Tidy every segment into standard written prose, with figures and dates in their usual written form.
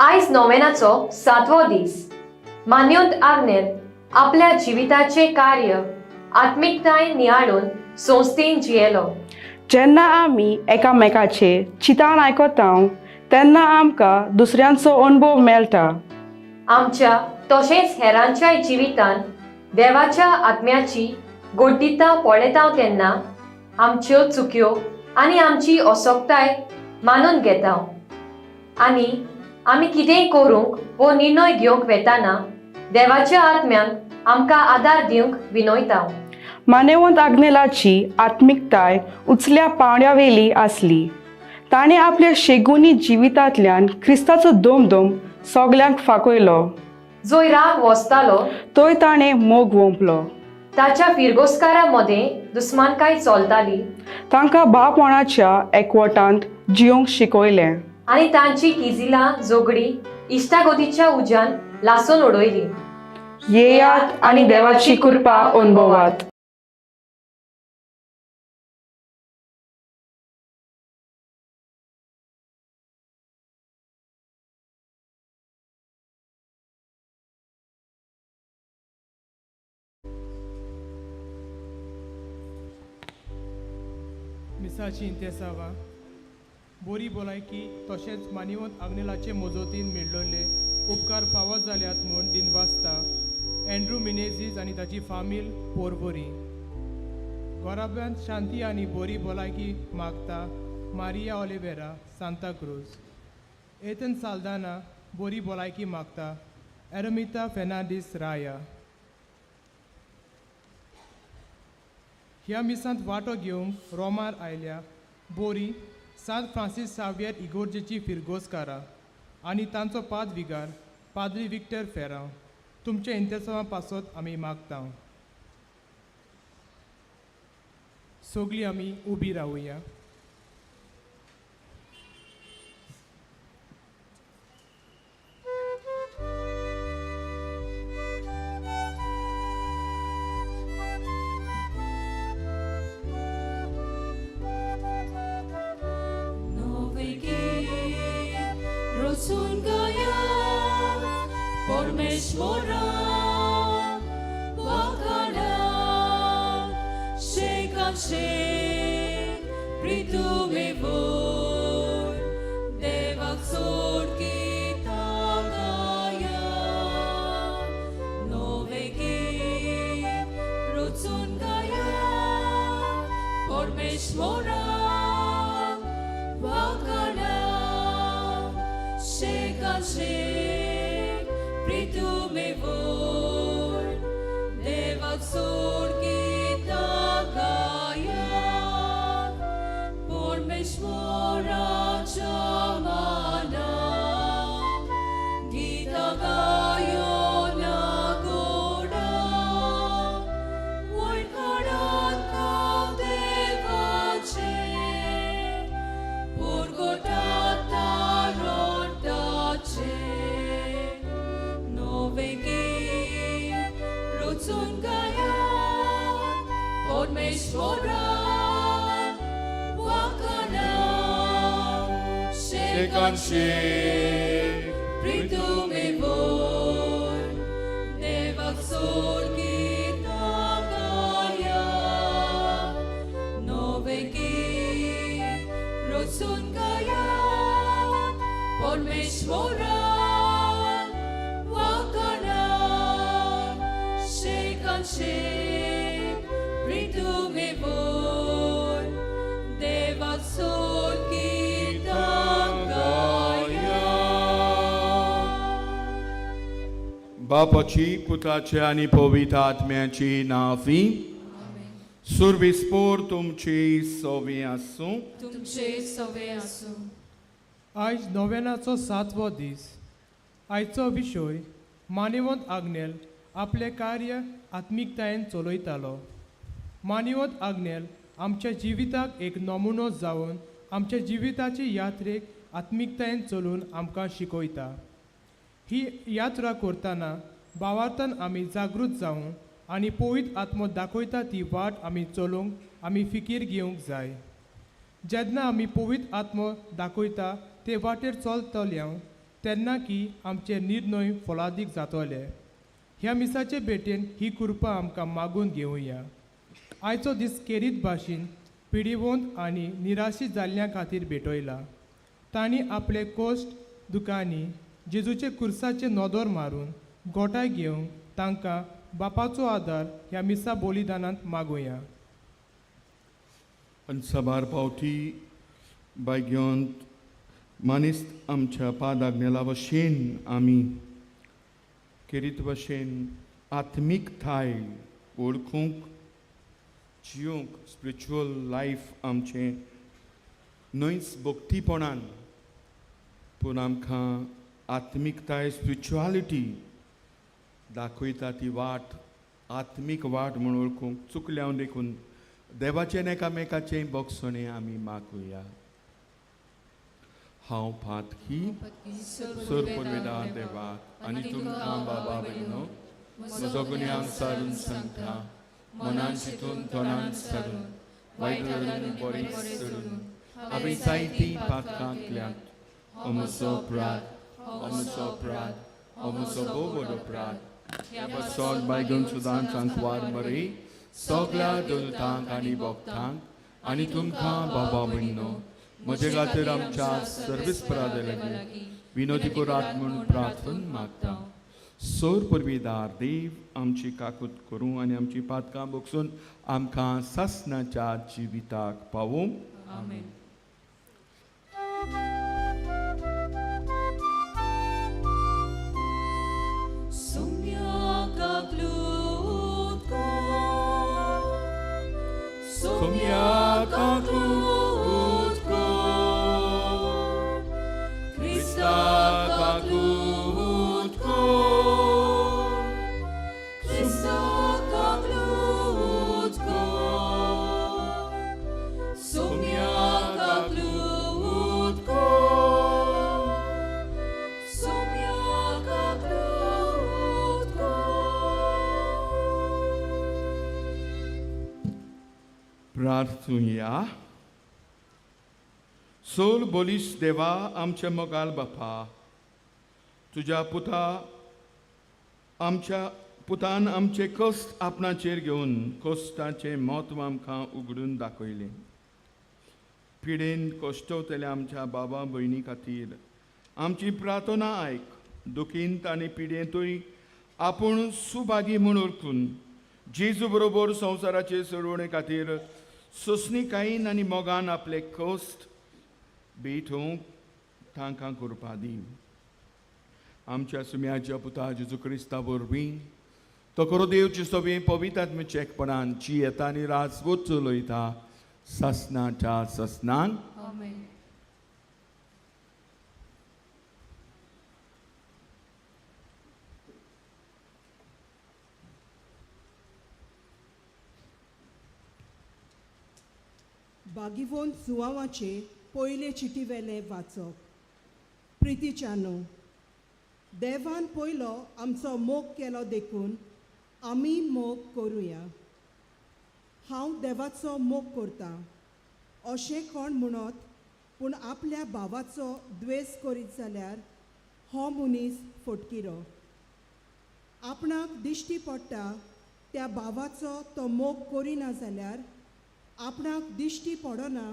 आयज नोवेनाचो सातवो दीस. मान्योंत आग्नेल आपल्या जिविताचें कार्य आत्मिकतायेन नियाळून संस्थेन जियेलो. जेन्ना आमी एकामेकाचे चिंतान आयकता तेन्ना आमकां दुसऱ्यांचो अणभव मेळटा. आमच्या तशेंच हेरांच्याय जिवितान देवाच्या आत्म्याची गोड्डिता पळयता तेन्ना आमच्यो चुक्यो आनी आमची असोक्ताय मानून घेता आनी आमी कितेंय करूंक वो निर्णय घेवंक वेताना देवाच्या आत्म्याक आमकां आदार दिवंक विनयता. मानेवंत आग्नेलाची आत्मिकताय उचल्या पांवड्यावेली आसली. ताणें आपल्या शेगुनी जिवितांतल्यान क्रिस्ताचो दोमदोम सगल्यांक फाकयलो. जंय राग वसतालो थंय ताणें मोग वोंपलो. ताच्या फिरगोस्कारा मदें दुस्मानकाय चलताली तांकां भावपणाच्या एकवटांत जियोंक शिकयलें आनी तांची किजिलां जोगडी इश्टागतीच्या उज्यान लासून उडयली. येयात आनी देवाची कृपा अनुभवात. मिसाची इंतेसावा बोरी भलायकी तशेंच मानिवंत आग्नेलाचे मजतीन मेळ्ळिल्ले उपकार फावो जाल्यात म्हूण दिनवासता एंड्रू मिनेझीस आनी ताची फामील पोरवरी. गोराब्यांत शांती आनी बोरी भलायकी मागता मारिया ऑलिवेरा सांताक्रूज. एथन साल्दाना बोरी भलायकी मागता एरमिता फेर्नांडीस राया. ह्या मिसांत वांटो घेवंक रोमार आयल्या बोरी सांत फ्रांसीस सावियर इगोर्जेची फिरगोजकारां आनी तांचो पाद विगार पाद्री विक्टर फेरांव तुमच्या इंतेसांवा पासत आमी मागता. सगळीं आमी उबी रावया. बापाची पुताची आनी पवित्र आत्म्याची नांवी. सुरविस्पोर तुमची सोवी आसूं. तुमचे सवे आसूं. आयज नोवेनाचो सातवो दीस. आयचो विशय मानिवंत आग्नेल आपलें कार्य आत्मिकतायेन चलयतालो. मानिवंत आग्नेल आमच्या जिविताक एक नमुनो जावन आमच्या जिविताचे यात्रेक आत्मिकतायेन चलून आमकां शिकयता. ही यात्रा करतना भावार्थान आमी जागृत जावं आनी पवित्र आत्मो दाखयता ती वाट आमी चलोवंक आमी फिकीर घेवंक जाय. जेन्ना आमी पवित्र आत्मो दाखयता ते वाटेर चलतले तेन्ना की आमचे निर्णय फलादीक जातले. ह्या मिसाचे भेटेन ही कृपा आमकां मागून घेवया. आयचो दीस केरीत भाशेन पिडिवंत आनी निराशी जाल्ल्या खातीर भेटयला. तांणी आपले कोश्ट दुकांनी जेजूचे कुर्साचे नदर मारून गोठाय घेवंक तांकां बापाचो आदार ह्या मिसा बलिदानांत मागुया. आनी साबार पावटी भाग्यवंत मानेस्त आमच्या पाद आग्नेला भशेन आमी केरीत भशेन आत्मीकताय वळखूंक जियोंक स्पिरिच्युअल लायफ आमचें न्हयच भक्तीपणान पूण आमकां आत्मीकताय स्पिरिच्युअलिटी दाखयता ती वाट आत्मीक वाट म्हूण वळखूंक चुकल्या देखून देवाचें एकामेकाचें भोगसणें आमी मागुया. हांव पातकी सर पुर्वेदार देवाक आनी तुमकां बाबा भयणो म्हजो गुन्यांव सारून सांगता मनान चिंतून तोंडान सारून वायट धरून बरी सोडून हांवें जायतीं पातकां केल्यांत. हो म्हजो अपराध, हो म्हजो अपराध, हो म्हजो भोव व्हड अपराध. ह्या पासत बायगून सुदां सांकवार मरी सगळ्या दुलतांक आनी भक्तांक आनी तुमकां बाबा भयणो म्हजे खातीर आमच्या सर्वीस परादे लागीं विनोदी करात म्हूण प्रार्थन मागता. सोर पुर्वीदार देव आमची काकूत करूं आनी आमची पातकां भोगसून आमकां सासणाच्या जिविताक पावूं. आमेन. Sumya kakut ko, Krista kakut ko, Krista kaklut ko, Sumya kaklut ko, Sumya kaklut ko. प्रार्थुया. सोल बोलीस देवा आमच्या मोगाल बापा, तुज्या पुता आमच्या पुतान आमचे कश्ट आपणाचेर घेवन कश्टाचें म्हत्व आमकां उगडून दाखयलें. पिडेन कश्टवतल्या आमच्या बाबा भयणी खातीर आमची प्रार्थना आयक. दुखींत आनी पिडेंतूय आपूण सुभागी म्हूण वळखून जेजू बरोबर संवसाराचे सोडवणे खातीर सोंसणीकायेन आनी मोगान आपले कश्ट भेटोवंक तांकां करपा दी. आमच्या सुम्याच्या पुता जेजू क्रिस्ता वरवीं तो खरो देवची सगळीं पवित्र आत्म्याच्या एकपणान जी येता आनी राजवट चलयता ससनाच्या ससनान. आमेन. बागिवोन जुवांवाचे पयले चिटीवेलें वाचप. प्रितीच्यानो, देवान पयलो आमचो मोग केलो देखून आमी मोग करुया. हांव देवाचो मोग करतां अशें कोण म्हणत पूण आपल्या भावाचो द्वेस करीत जाल्यार हो मनीस फटकिरो. आपणाक दिश्टी पडटा त्या भावाचो तो मोग करिना जाल्यार आपणाक दिश्टी पडना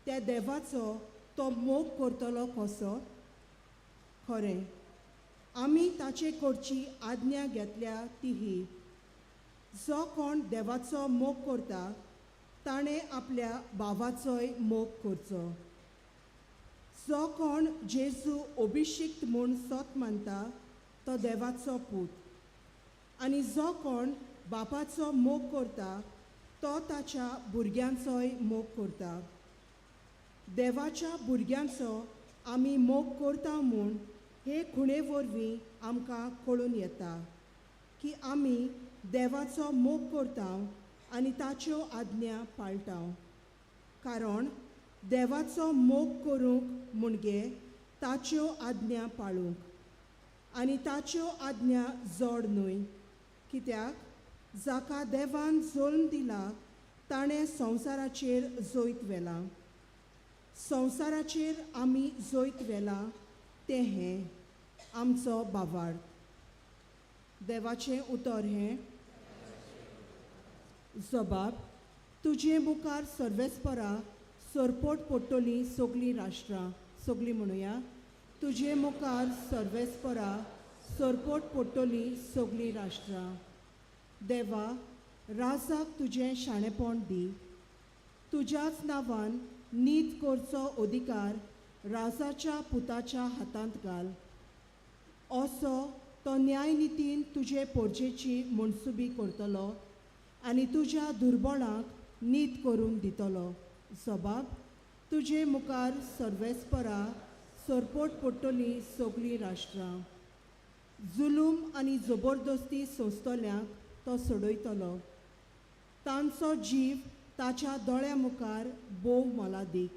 त्या देवाचो तो मोग करतलो कसो? खरें, आमी ताचे कडची आज्ञा घेतल्या ती ही, जो कोण देवाचो मोग करता ताणें आपल्या भावाचोय मोग करचो. जो कोण जेजू अभिशिक्त म्हूण सत मानता तो देवाचो पूत, आनी जो कोण बापाचो मोग करता तो ताच्या भुरग्यांचोय मोग करता. देवाच्या भुरग्यांचो आमी मोग करता म्हूण हे खुणे वरवीं आमकां कळून येता की आमी देवाचो मोग करता आनी ताच्यो आज्ञा पाळटा. कारण देवाचो मोग करूंक म्हणजे ताच्यो आज्ञा पाळूंक, आनी ताच्यो आज्ञा जड न्हय, कित्याक जाका देवान जल्म दिला ताणें संवसाराचेर जैत व्हेलां. संवसाराचेर आमी जैत व्हेलां तें हें, आमचो भावार्थ. देवाचें उतर हें. जबाब तुजे मुखार सर्वेस्परा सरपोट पडटलीं सगलीं राष्ट्रां. सगलीं म्हणुया, तुजे मुखार सर्वेस्परा सरपोट पडटलीं सगलीं राष्ट्रां. देवा, राजाक तुजें शाणेपण दी. तुज्याच नांवान नीत करचो अधिकार राजाच्या पुताच्या हातांत घाल. असो तो न्यायनितीन तुजे पोरजेची मनसुबी करतलो आनी तुज्या दुर्बळांक नीत करून दितलो. जबाब तुजे मुखार सर्वेस्परा सरपोट पडटलीं सगलीं राष्ट्रां. जुलूम आनी जबरदस्ती सोंसतल्यांक तो सोडयतलो. तांचो जीव ताच्या दोळ्या मुखार भोव मोलादीक.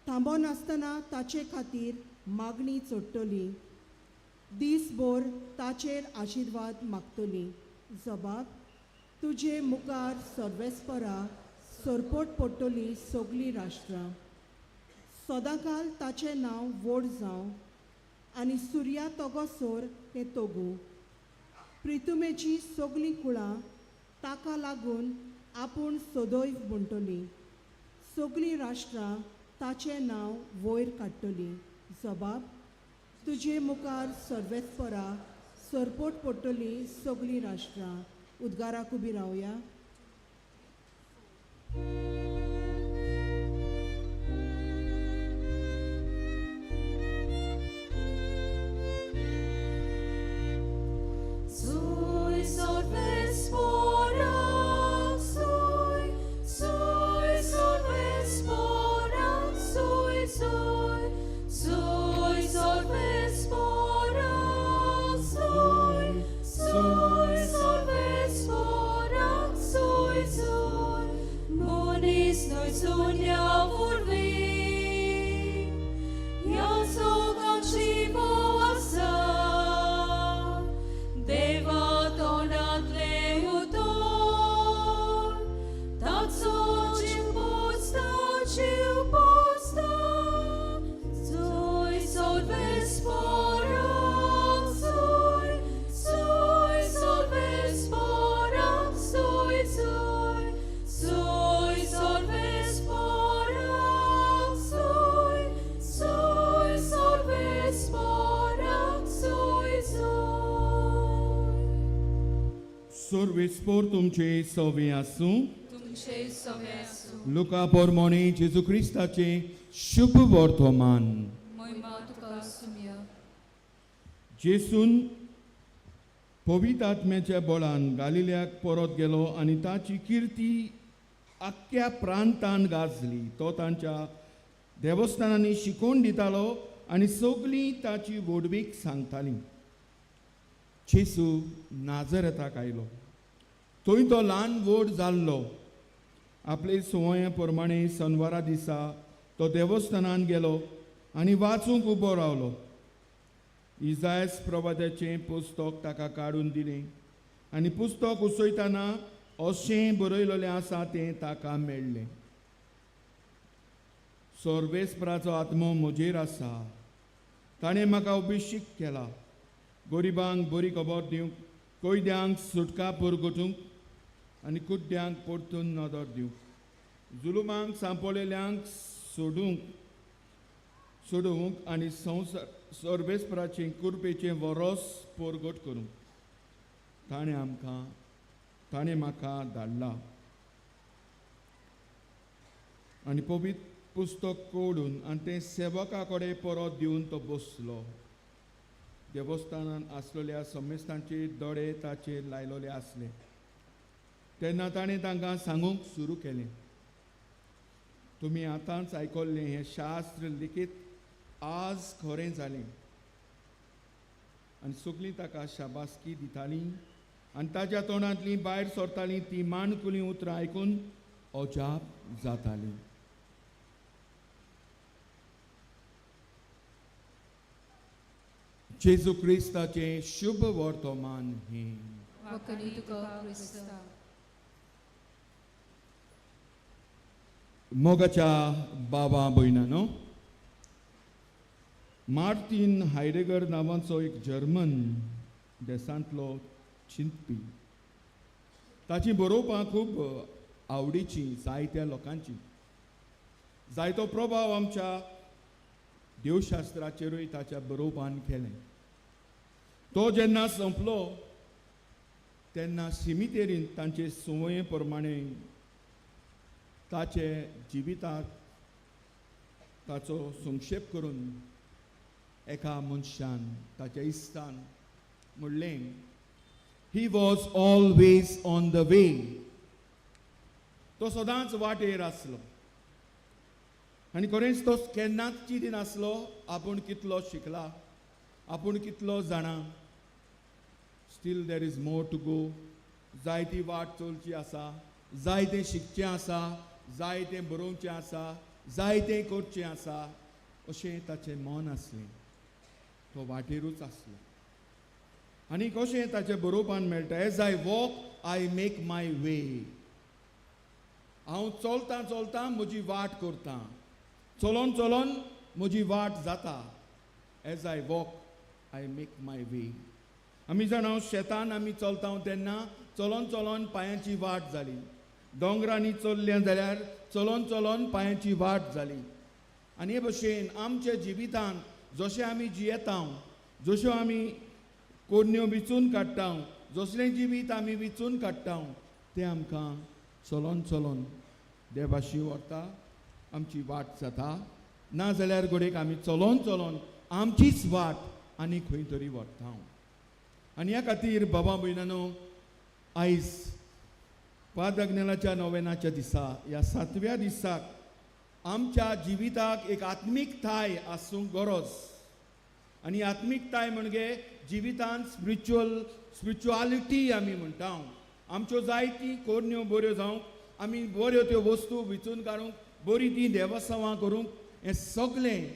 थांबो नासतना ताचे खातीर मागणी चडटली. दीसभर ताचेर आशिर्वाद मागतली. जबाब तुजे मुखार सर्वेस्परा सरपोट पडटलीं सगलीं राष्ट्रां. सदांकाल ताचें नांव व्हड जावं आनी सुर्या तगोसर तें तगूं. प्रितुमेची सगलीं कुळां ताका लागून आपूण सदैव म्हणटलीं. सगलीं राष्ट्रां ताचें नांव वयर काडटलीं. जबाब तुजे मुखार सर्वेस्परा सरपोट पडटलीं सगलीं राष्ट्रां. उद्गाराक उबी रावया. Sui sorvespora, sui, sui sorvespora, sui, sui, sui sorvespora, sui, sui sorvespora, sui, sui, Munis noi sunya vurvi, Yaso ganchivo asa, Deva tonatle utor, Tatso chimposta chimposta, Sui solvespora, sui, sui solvespora, sui, sui, sui solvespora, sui, sui solvespora, sui, sui. सर्वेस्पोर तुमचे सवे आसूं. तुमचे सवे आसूं. लुका पोरमोणे जेजू क्रिस्ताचें शुभ वर्तमान. महिमा तुका सुमया. जेसून पवित्र आत्म्याच्या बळान गालिल्याक परत गेलो आनी ताची किर्ती आख्ख्या प्रांतान गाजली. तो तांच्या देवस्थानांनी शिकोवन दितालो आनी सगलीं ताची व्हडवीक सांगतालीं. जेजू नाजरेताक आयलो. थंय तो ल्हान व्हड जाल्लो. आपले संवये प्रमाणे सनवारा दिसा तो देवस्थानांत गेलो आनी वाचूंक उबो रावलो. इजायस प्रवाद्याचें पुस्तक ताका काडून दिलें आनी पुस्तक उसयतना अशें बरयलेलें आसा तें ताका मेळ्ळें. सर्वेस्पराचो आत्मो म्हजेर आसा, ताणें म्हाका अभिषेक केला गरिबांक बरी खबर दिवंक, कैद्यांक सुटका पुरगटूंक आनी कुड्ड्यांक परतून नदर दिवंक, जुलुमांक सांपळिल्ल्यांक सोडूंक सोडोवंक आनी संवसार सर्वेस्पराचें कृपेचें वरोस परगट करूंक ताणें म्हाका धाडला. आनी पवित्र पुस्तक कोडून आनी तें सेवका कडेन परत दिवन तो बसलो. देवस्थानान आसलेल्या समेस्तांचे दोळे ताचेर लायलेले आसले. तेन्ना ताणें तांकां सांगूंक सुरू केलें, तुमी आतांच आयकल्लें हें शास्त्र लिखीत आज खरें जालें. आनी सगलीं ताका शाबासकी दितालीं आनी ताच्या तोंडांतलीं भायर सरतालीं तीं माणकुलीं उतरां आयकून अजाप जातालीं. जेजू क्रिस्ताचें शुभ वर्तमान हें. वखणी तुका क्रिस्ता. मोगाच्या बाबा भयणा न्हू, मार्टीन हायडेगर नांवाचो एक जर्मन देशांतलो चिंतपी, ताची बरोवपां खूब आवडीचीं जायत्या लोकांची. जायतो प्रभाव आमच्या देवशास्त्राचेरूय ताच्या बरोवपान केलें. तो जेन्ना सोंपलो तेन्ना सिमितेरींत तांचे संवये प्रमाणे ताचे जिविताक ताचो संक्षेप करून एका मनशान, ताच्या इश्टान म्हणलें, "He was always on the way." तो सदांच वाटेर आसलो आनी खरेंच तो केन्नाच चिंती नासलो आपूण कितलो शिकला, आपूण कितलो जाणा. Still there is more to go. जायती वाट चलची आसा, जायतें शिकचें आसा, जायतें बरोवचें आसा, जायतें करचें आसा, अशें ताचें मन आसलें. तो वाटेरूच आसलो आनी कशें ताचें बरोवपान मेळटा, "As I walk, I make my way." हांव चलतां चलतां म्हजी वाट करतां, चलोन चलोन म्हजी वाट जाता. As I walk, I make my way. आमी जाणा, शेतान आमी चलता तेन्ना चलोन चलोन पांयांची वाट जाली. दोंगरांनी चल्लें जाल्यार चलोन चलोन पांयांची वाट जाली. आनी हे भशेन आमच्या जिवितांत जशें आमी जियेता, जश्यो आमी कोरण्यो विचून काडटा, जसलें जिवीत आमी विचून काडटा, तें आमकां चलोन चलोन देवाशी व्हरता, आमची वाट जाता. ना जाल्यार घडयेक आमी चलोन चलोन आमचीच वाट आनी खंय तरी व्हरता. आनी ह्या खातीर बाबा भयणानो, आयज पाद्र नोवेनाच्या दिसा, ह्या सातव्या दिसाक आमच्या जिविताक एक आत्मीकताय आसूंक गरज. आनी आत्मीकताय म्हणजे जिवितांत स्पिरिच्युअलिटी आमी म्हणटा. आमच्यो जायती कोरण्यो बऱ्यो जावंक, आमी बऱ्यो त्यो वस्तू विचून काडूंक, बरीं तीं देवस्वां करूंक, हें सगळें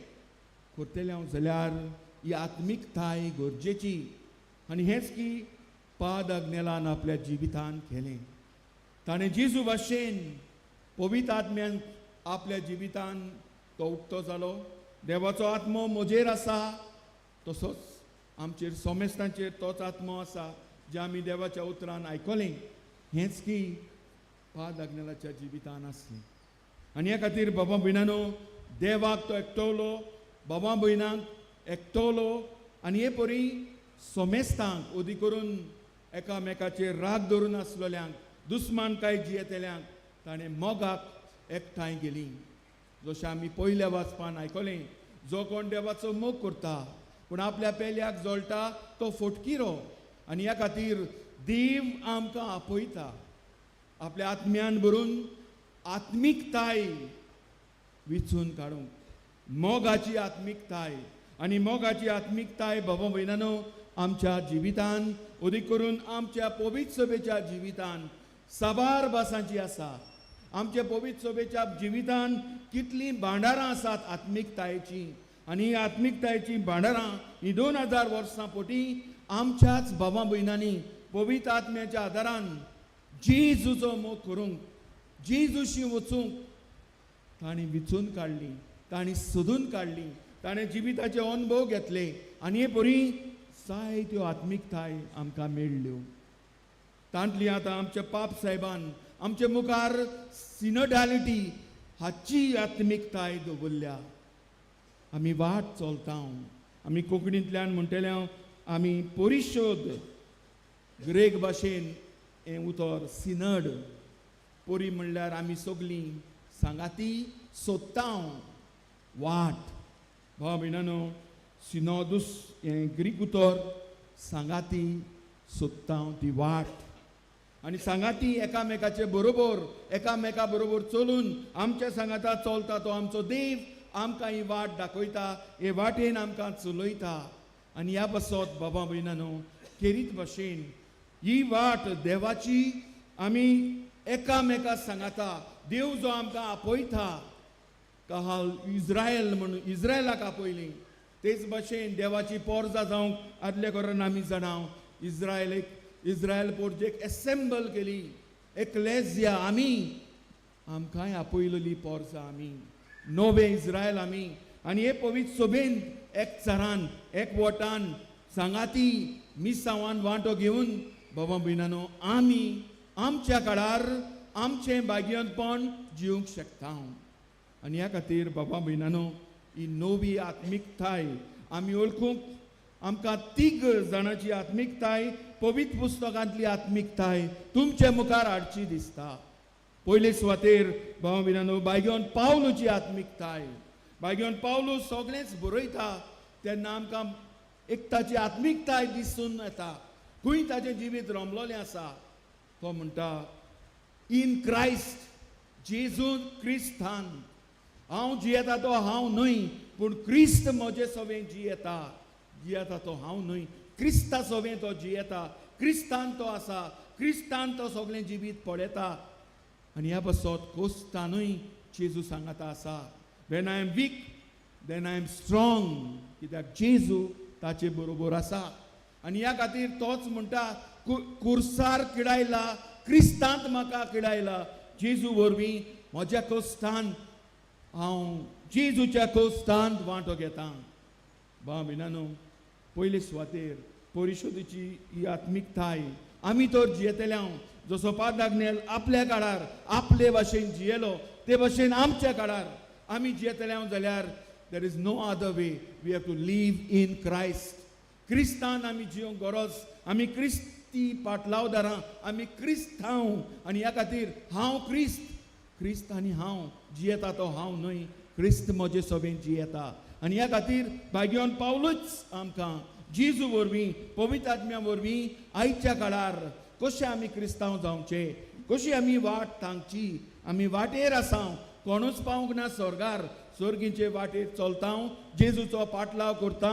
करतलें हांव जाल्यार ही आत्मीकताय गरजेची. आनी हेंच की पाद आग्नेलान आपल्या जिवितान केलें. ताणें जेजू भाशेन पवित्र आत्म्यान आपल्या जिवितान तो उक्तो जालो. देवाचो आत्मो म्हजेर आसा, तसोच आमचेर सोमेस्तांचेर तोच आत्मो आसा, जें आमी देवाच्या उतरान आयकलें. हेंच की पाद आग्नेलाच्या जिवितान आसलें. आनी ह्या खातीर बाबा भयणानो, देवाक तो एकटवलो, बाबा भयणांक एकटवलो आनी हे परी सोमेस्तांक, अदी करून एकामेकाचेर राग धरून आसलेल्यांक, दुस्मानकाय जियेतल्यांक ताणें मोगाक एकठांय गेली. जशें आमी पयल्या वाचपान आयकलें, जो कोण देवाचो मोग करता पूण आपल्या पेल्याक जळटा तो फोटकिरो. आनी ह्या खातीर देव आमकां आपयता आपल्या आत्म्यान भरून आत्मीकताय विचून काडूंक, मोगाची आत्मीकताय. आनी मोगाची आत्मीकताय बाबा भयणानो आमच्या जिवितान, अदीक करून आमच्या पवित्र सभेच्या जिवितान साबार भासांची आसा. आमच्या पवित्र सभेच्या जिवितान कितलीं भांडारां आसात आत्मीकतायेचीं. आनी ही आत्मीकतायेचीं भांडारां ही 2000 वर्सां पोटी आमच्याच बाबा भयणांनी पवित्र आत्म्याच्या आदारान जेजूचो मोग करूंक, जेजूशी वचूंक तांणी विचून काडली, तांणी सोदून काडली, ताणें जिविताचे अणभव घेतले आनी हे परी जायत्यो आत्मीकताय आमकां मेळ्ळ्यो. तांतली आतां आमच्या पाप साहेबान आमचे मुखार सिनोडॅलिटी हाची आत्मीकताय दवरल्या. आमी वाट चलता, आमी कोंकणींतल्यान म्हणटले आमी परिशोध. ग्रेक भाशेन हें उतर सिनड. परी म्हणल्यार आमी सगलीं सांगाती सोदता वाट. भाव भयणानो, सिनोदूस हें ग्रीक उतर, सांगाती सोदता ती वाट. आनी सांगाती एकामेकाचे बरोबर, एकामेका बरोबर चलून आमच्या सांगाता चलता तो आमचो देव आमकां ही वाट दाखयता, हे वाटेन आमकां चलयता. आनी ह्या पासत बाबा भयणानो, खेरीत भाशेन ही वाट देवाची आमी एकामेका सांगाता देव जो आमकां आपयता, कहाल इस्रायल म्हणून इस्रायलाक आपयली, तेच भाशेन देवाची पोरजा जावंक आदल्या करून आमी जाणां इस्रायल एक इस्रायल पोरजेक एसेंबल केली, एक्लेजिया. आमी आमकांय आपयलेली पोरजा, आमी नवे इस्रायल आमी. आनी हे पवित्र सभेन एकचारान एकवटान सांगाती मिसांवान वांटो घेवन बाबा भयणानो आमी आमच्या काळार आमचें भाग्यपण जिवंक शकता. आनी ह्या खातीर बाबा भयणानो ही नवी आत्मिकताय आमी वळखूंक आमकां तीग जाणांची आत्मिकताय पवित्र पुस्तकांतली आत्मिकताय तुमचे मुखार हाडची दिसता. पयले सुवातेर बाबा भयणानो बायगोन पावलूची आत्मिकताय. बायगोन पावलू सगळेंच बरयता तेन्ना आमकां एक ताची आत्मिकताय दिसून येता. खंय ताचें जिवीत रमलोलें आसा. तो म्हणटा इन क्रायस्ट जेजू क्रिस्तान हांव जियेता तो हांव न्हय पूण क्रिस्त म्हजे सवें जियेता. जियेता तो हांव न्हय, क्रिस्ता सवें तो जियेता. क्रिस्तान तो आसा, क्रिस्तान तो सगळें जिवीत पळयता. आनी ह्या पासत कोस्तानूय जेजू सांगाता आसा, when I am weak then I am strong. कित्याक जेजू ताचे बरोबर आसा. आनी ह्या खातीर तोच म्हणटा कुर्सार किडायला क्रिस्तांत म्हाका किडायला. जेजू वरवीं म्हज्या कोस्तान हांव जेजूच्या कोस्तांत वांटो घेता. बा भिनानो पयले सुवातेर परिशोदेची ही आत्मिकताय आमी तर जियेतले. हांव जसो पादाग्नेल आपल्या काळार आपले भाशेन जियेलो ते भाशेन आमच्या काळार आमी जियेतले हांव जाल्यार there is no other way, we have to live in Christ. क्रिस्तान आमी जिवंक गरज. आमी क्रिस्ती पाटलावदारां, आमी क्रिस्तांव. आनी ह्या खातीर हांव क्रिस्त, क्रिस्त आनी हांव जियेता तो हांव न्हय, क्रिस्त म्हजे सभेन जियेता. आनी ह्या खातीर भाग्यवन पावलूच आमकां जेजू वरवीं पवित्र आत्म्या वरवीं आयच्या काळार कशें आमी क्रिस्तांव जावचें, कशी आमी वाट थांगची. आमी वाटेर आसा, कोणूच पावूंक ना स्वर्गार. स्वर्गीचे वाटेर चलता, जेजूचो पाटलाव करता.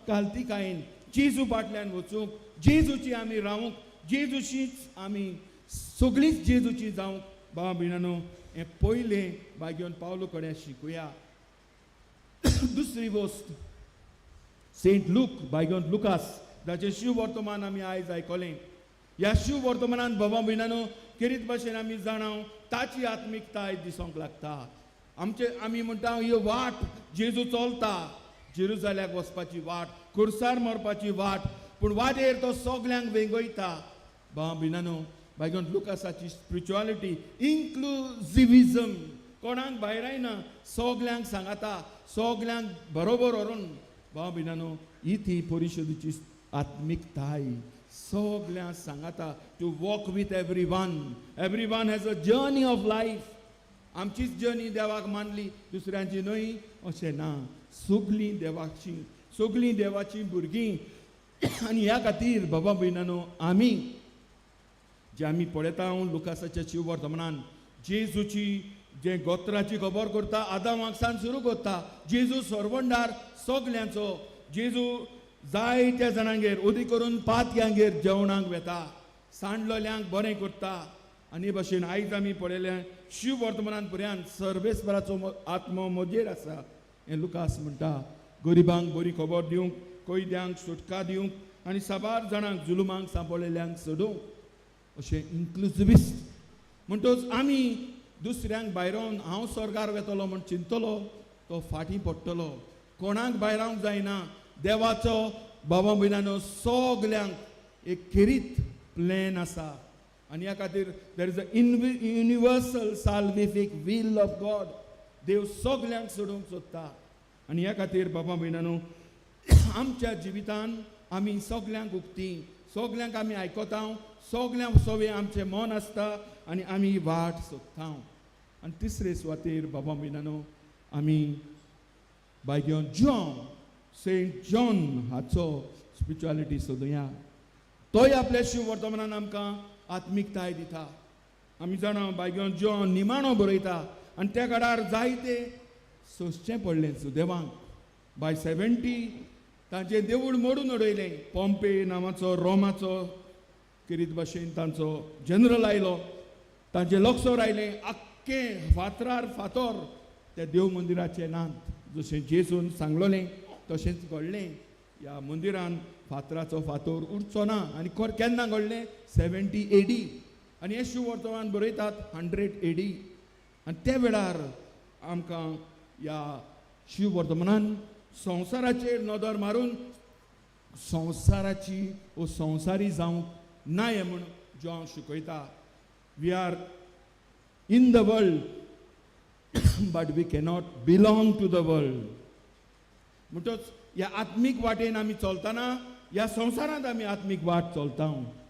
कालतिकायेन जेजू फाटल्यान वचूंक, जेजूची आमी रावूंक, जेजूशीच आमी सगळींच जेजूची जावंक. बाबा भयणानो हें पयलें भाग्यवन पावलो कडेन शिकुया. दुसरी वस्त सेंट लूक, भाग्यवंत लुकास जाचें शिव वर्तमान आमी आयज आयकलें. ह्या शिव वर्तमानान बाबा भयणानो खेरीत भाशेन आमी जाणाव ताची आत्मिकताय दिसूंक लागता. आमचे आमी म्हणटा ही वाट जेजू चलता, जेरुजाल्याक वचपाची वाट, कुर्सार मरपाची वाट, पूण वाटेर तो सगल्यांक वेंगयता. बाबा भयणानो भाग्यवंत लुकासाची स्पिरिच्युअलिटी इन्क्लुजिविजम, कोणाक भायरायना, सगल्यांक सांगाता, सगल्यांक बरोबर व्हरून. बाबा भयणानो ही ती परिशदेची आत्मिकताय, सगल्यांक सांगाता to walk with every one. Every one has a journey of life. आमचीच जर्नी देवाक मानली, दुसऱ्यांची न्हय अशें ना. सगलीं देवाची, सगलीं देवाचीं भुरगीं. आनी ह्या खातीर बाबा भयणानो आमी जे आमी पळयता लुकासाच्या शिव वर्तमानान जेजूची जे गोत्राची खबर करता, आदामाक सावन सुरू करता. जेजू सरवंडार सगल्यांचो. जेजू जायत्या जाणांगेर उदी करून पातयांगेर जेवणाक वेता, सांडलोल्यांक बरें करता. आनी हे भाशेन आयज आमी पळयलें शिव वर्तमानान पर्यंत सर्वेस्पराचो आत्मो म्हजेर आसा हें लुकास म्हणटा, गरिबांक बरी खबर दिवंक, कैद्यांक सुटका दिवंक आनी साबार जाणांक जुलुमांक सांपळिल्ल्यांक सोडूंक. अशें इन्क्लुजिविस्ट. म्हणटच आमी दुसऱ्यांक भायरावन हांव स्वर्गार वेतलो म्हण चिंतलो तो फाटीं पडटलो. कोणाक भायरावंक जायना. देवाचो बाबा भयणानो सगल्यांक एक खेरीत प्लॅन आसा. आनी ह्या खातीर there is a universal salvific will of God. देव सगल्यांक सोडूंक सोदता. आनी ह्या खातीर बाबा भयणानो आमच्या जिवितान आमी सगल्यांक उक्ती, सगल्यांक आमी आयकता, सगल्यांक सगळें आमचें मन आसता आनी आमी वाट सोदता. आनी तिसरे सुवातेर बाबा भयणानो आमी भाग्यवंत जॉन, सेंट जॉन हाचो स्पिरिच्युअलिटी सोदुया. तोय आपल्या शिव वर्तमानान आमकां आत्मिकताय दिता. आमी जाणा भाग्यवंत जॉन निमाणो बरयता आनी त्या काळार जायते सोंसचें पडलें सुदेवांक. बाय 70 तांचें देवूळ मोडून उडयलें. पॉम्पे नांवाचो रोमाचो किरीत भाशेन तांचो जनरल आयलो, तांचें लक्षर आयलें आख्खें फातरार फातर त्या देव मंदिराचे नात. जशें जेजून सांगलोलें तशेंच घडलें. ह्या मंदिरान फातराचो फातर उरचो ना. आनी केन्ना घडलें? 70 एडी. आनी हे शिव वर्तमान बरयतात 100 एडी. आनी त्या वेळार आमकां ह्या शिव वर्तमानान संवसाराचेर नदर मारून संवसाराची वो संवसारी जावंक नाय म्हूण जो हांव शिकयता. We are in the world but we cannot belong to the world. म्हणटच ह्या आत्मीक वाटेन आमी चलतना ह्या संवसारांत आमी आत्मीक वाट चलता.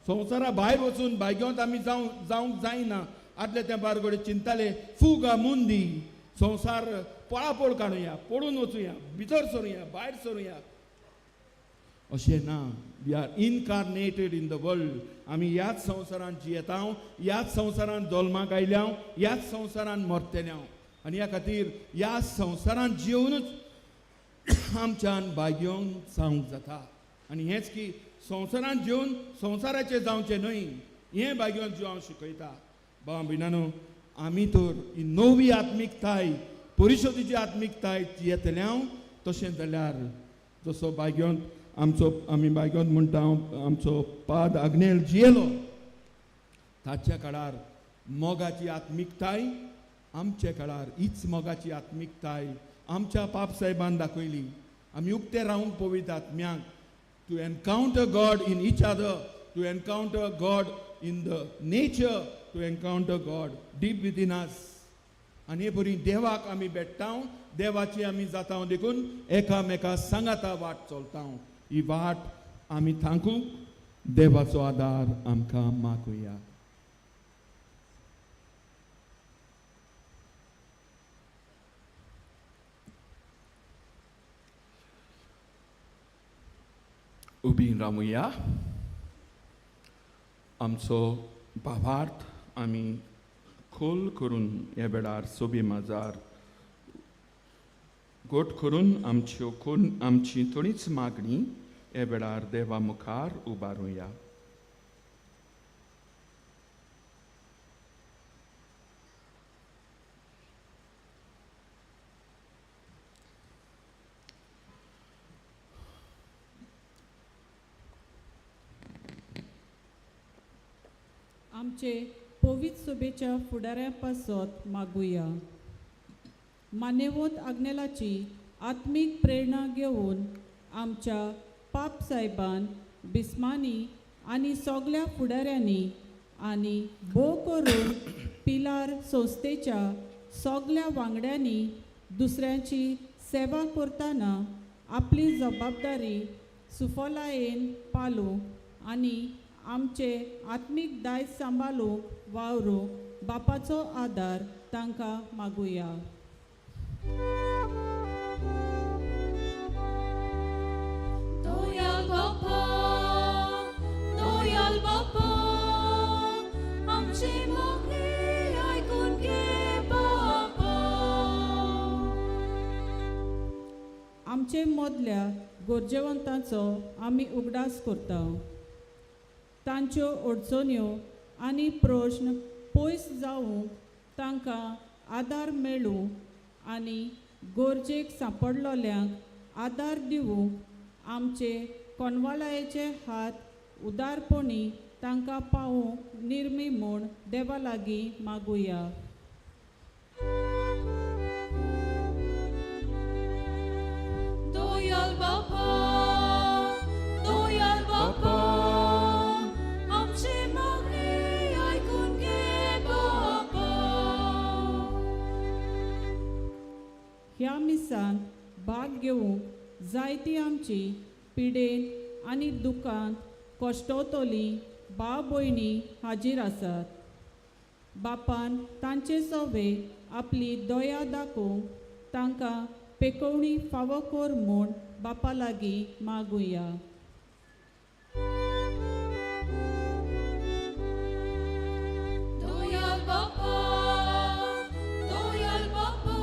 संवसारा भायर वचून भाग्योंत आमी जावंक जायना. आदल्या तेंपार घडये चिंताले फुगा मुंदी, संवसार पळापळ काडुया, पळून वचुया, भितर सरुया, भायर सरुया, अशें ना. We are incarnated in the world. आमी ह्याच संवसारांत जियेता, ह्याच संवसारांत जल्माक आयल्या, ह्याच संवसारांत मरतल्या आनी ह्या खातीर ह्या संवसारांत जियोवनूच आमच्यान भाग्योंक जावंक जाता. आनी हेंच की संवसारांत जेवन संवसाराचें जावचें न्हय, हें भाग्योन जीव हांव शिकयता. भाव भयणानो, आमी तर ही नवी आत्मिकताय, परिशदेची आत्मिकताय जियेतले हांव. तशें जाल्यार जसो भाग्योंत आमचो, आमी भाग्योंत म्हणटा आमचो पाद आग्नेल जियेलो, ताच्या काळार मोगाची आत्मिकताय आमच्या काळार हीच मोगाची आत्मिकताय आमच्या पाप साहेबान दाखयली. आमी उक्ते रावंक पवित्र आत्म्यांक, to encounter God in each other, to encounter God in the nature, to encounter God deep within us. आनी हे बरी देवाक आमी भेट्टा, देवाची आमी जाता, देखून एकामेका सांगाता वाट चलता. ही वाट आमी थांकूंक देवाचो आदार आमकां मागुया. उबी रावुया. आमचो भावार्थ आमी खोल करून ह्या वेळार सोबी माजार गोट करून आमच्यो कोण आमची थोडीच मागणी ह्या वेळार देवा मुखार उबारुया. आमचे पवित्र सभेच्या फुडाऱ्या पासत मागुया. मानेवंत आग्नेलाची आत्मीक प्रेरणा घेवन आमच्या पाप साहेबान बिस्मानी आनी सगल्या फुडाऱ्यांनी आनी भोव करून पिलार संस्थेच्या सगल्या वांगड्यांनी दुसऱ्यांची सेवा करतना आपली जबाबदारी सुफलायेन पालूंक आनी आमचे आत्मीक दायज सांबाळूंक वावरूंक बापाचो आदार तांकां मागुया. दयाल बापा, दयाल बापा, आमची मागणी आयकून घे बापा. आमचे मदल्या गरजेवंतांचो आमी उगडास करता. तांच्यो अडचण्यो आनी प्रश्न पयस जावंक तांकां आदार मेळूं आनी गरजेक सांपडलोल्यांक आदार दिवंक आमचे कोनवालायेचे हात उदारपणी तांकां पावोवंक निर्मी म्हूण देवा लागीं मागुया. दयाल बापा, दयाल बापा, आमची मागणी आयकून घे बापा. ह्या मिसांत भाग घेवंक जायती आमची पिडेन आनी दुकांत कश्टवतली भाव भयणी हाजीर आसात. बापान तांचे सवे आपली दया दाखोवंक तांकां पेकोवणी फावो कर म्हूण बापा लागीं मागुया. दयाल बापा, दयाल बापा,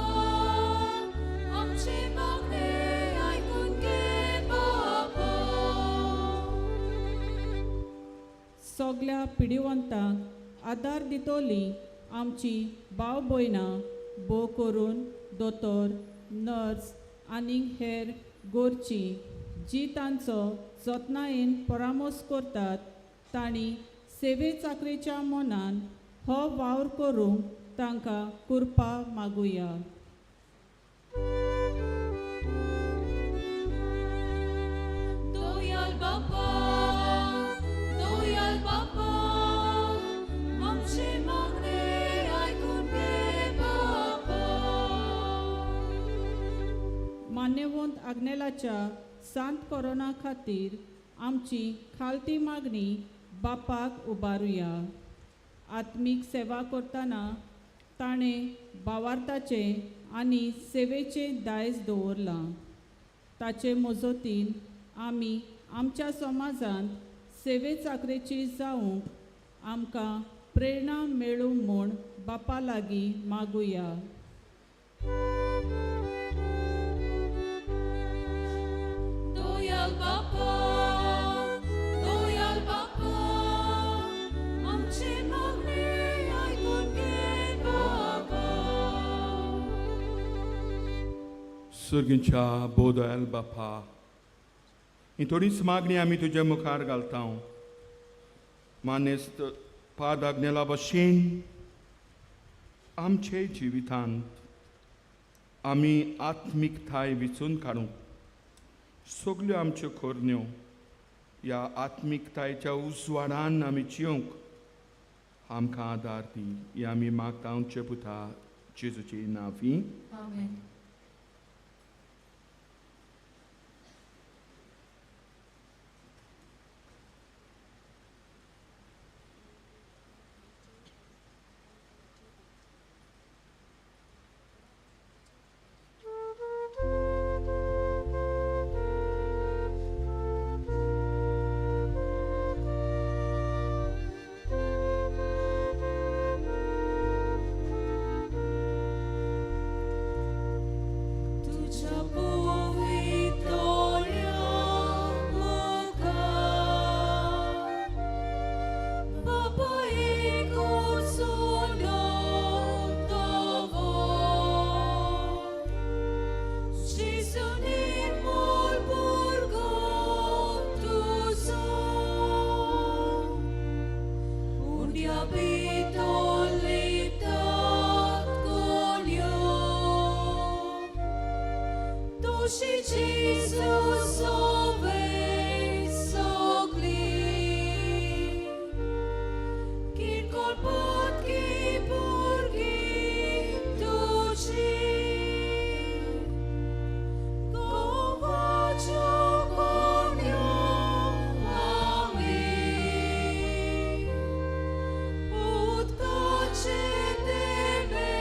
आमची मागणी आयकून घे बापा. सगल्या पिडिवंतांक आदार दितली आमची भाव भयणां भोव करून दोतोर, नर्स आनी हेर गोरची जी तांचो जतनायेन परामर्श करतात तांणी सेवे चाकरेच्या मनान हो वावर करूंक तांकां कृपा मागुया. मान्यवंत आग्नेलाच्या सांत कोरोना खातीर आमची खालती मागणी बापाक उबारुया. आत्मीक सेवा करतना ताणें भावार्थाचें आनी सेवेचें दायज दवरलां. ताचे मजतीन आमी आमच्या समाजांत सेवे चाकरेची जावंक आमकां प्रेरणा मेळूं म्हूण बापा लागीं मागुया. दोयाल बापा, दोयाल बापा, आमचे मागणे आयकून घे बापा. सर्गीच्या बोदयाल बापा, ही थोडीच मागणी आमी तुज्या मुखार घालता. मानेस्त पाद आग्नेला भशेन आमचे जिवितांत आमी आत्मिकताय विचून काडूंक सगल्यो आमच्यो करण्यो ह्या आत्मिकतायेच्या उजवाडान आमी जिवंक आमकां आदार दी. ही आमी मागता आमचे पुता जेजूची नांवी. आमेन. तुझ्या पवितोल्या मुखार बापा एकूच उलोवतो, जेजू निर्मूल भुरगो तुजो, उंड्या भितर लिपतात कोणयो. Tushi Jesus ove sogli, Kin kolpot ki purgi tushi, Kovacho konyo ami, Utkache tebe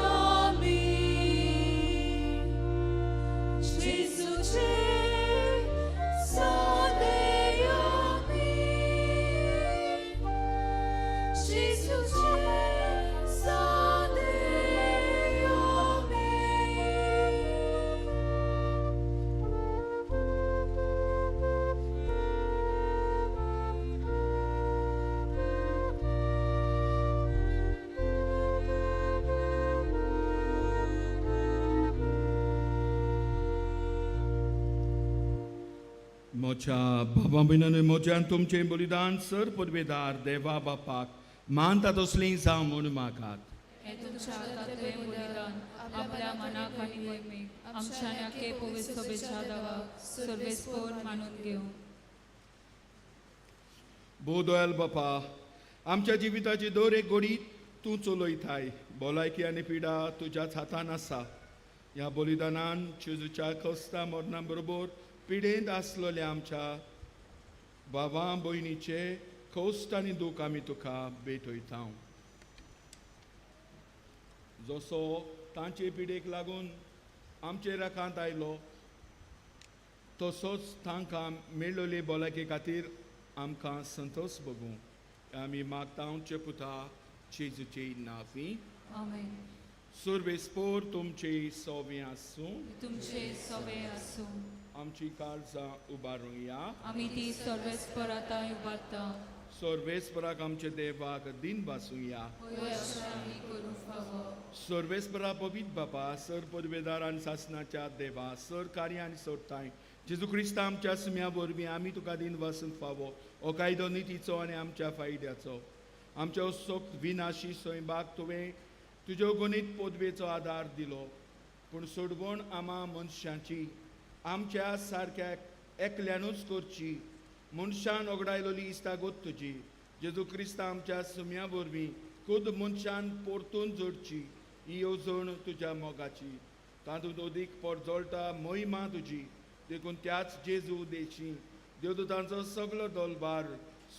ami. Jesuce sadeami, Jesuce sadeami. म्हज्या बाबा भयणांनो, म्हज्यान तुमचें बलिदान सर पदवेदार देवा बापाक मानता तसलीं जावं म्हूण मागात. हे तुमच्या हातांतलें बलिदान आपल्या मनाक आनी मोहिमेक आमच्या आनी पवित्र सभेच्या देवाक सर्वेस्पोर मानून घेवं. बोदोयल बापा, आमच्या जिविताची दर एक घडी तूं चलयताय. भलायकी आनी पिडा तुज्याच हातान आसा. ह्या बलिदानान जेजूच्या कस्ता मरणा बरोबर पिडेंत आसलेल्या आमच्या बाबा भयणीचे कश्ट आनी दूख आमी तुका भेटयता. जसो तांचे पिडेक लागून आमचे राखांत आयलो, तसोच तांकां मेळ्ळोले भलायके खातीर आमकां संतोश भोगूं. आमी मागता आमचे पुता जेजूचे नांवी. आमेन. सुर्वेस्पोर तुमचे सोवे आसूं. तुमचे सवे आसूं. आमची काळजां उबारुया. आमी ती सर्वेस्पर आतां उबारता. सर्वेस्पराक आमचे देवाक दिन बासुया. होय, अशें आमी करूंक फावो. सर्वेस्परा पवित्र बापा, सर पदवेदार आनी सासनाच्या देवा, सर कार्य आनी सोडताय जेजू क्रिस्ता आमच्या सुम्या वरवीं आमी तुका दिन वासूंक फावो. हो कायदो नितीचो आनी आमच्या फायद्याचो. आमच्या सोक्त विनाशी स्वयंबाक तुवें तुज्यो गणीत पदवेचो आदार दिलो, पूण सोडवण आमा मनशांची आमच्या सारक्या एकल्यानूच करची. मनशान ओगडायलोली इस्तागोत तुजी जेजू क्रिस्ता आमच्या सुम्या वरवीं खुद मनशान परतून जोडची. ही येवजण तुज्या मोगाची. तातूंत अदीक परजळटा महिमा तुजी देखून त्याच जेजू देशी देवदूतांचो सगलो दोलबार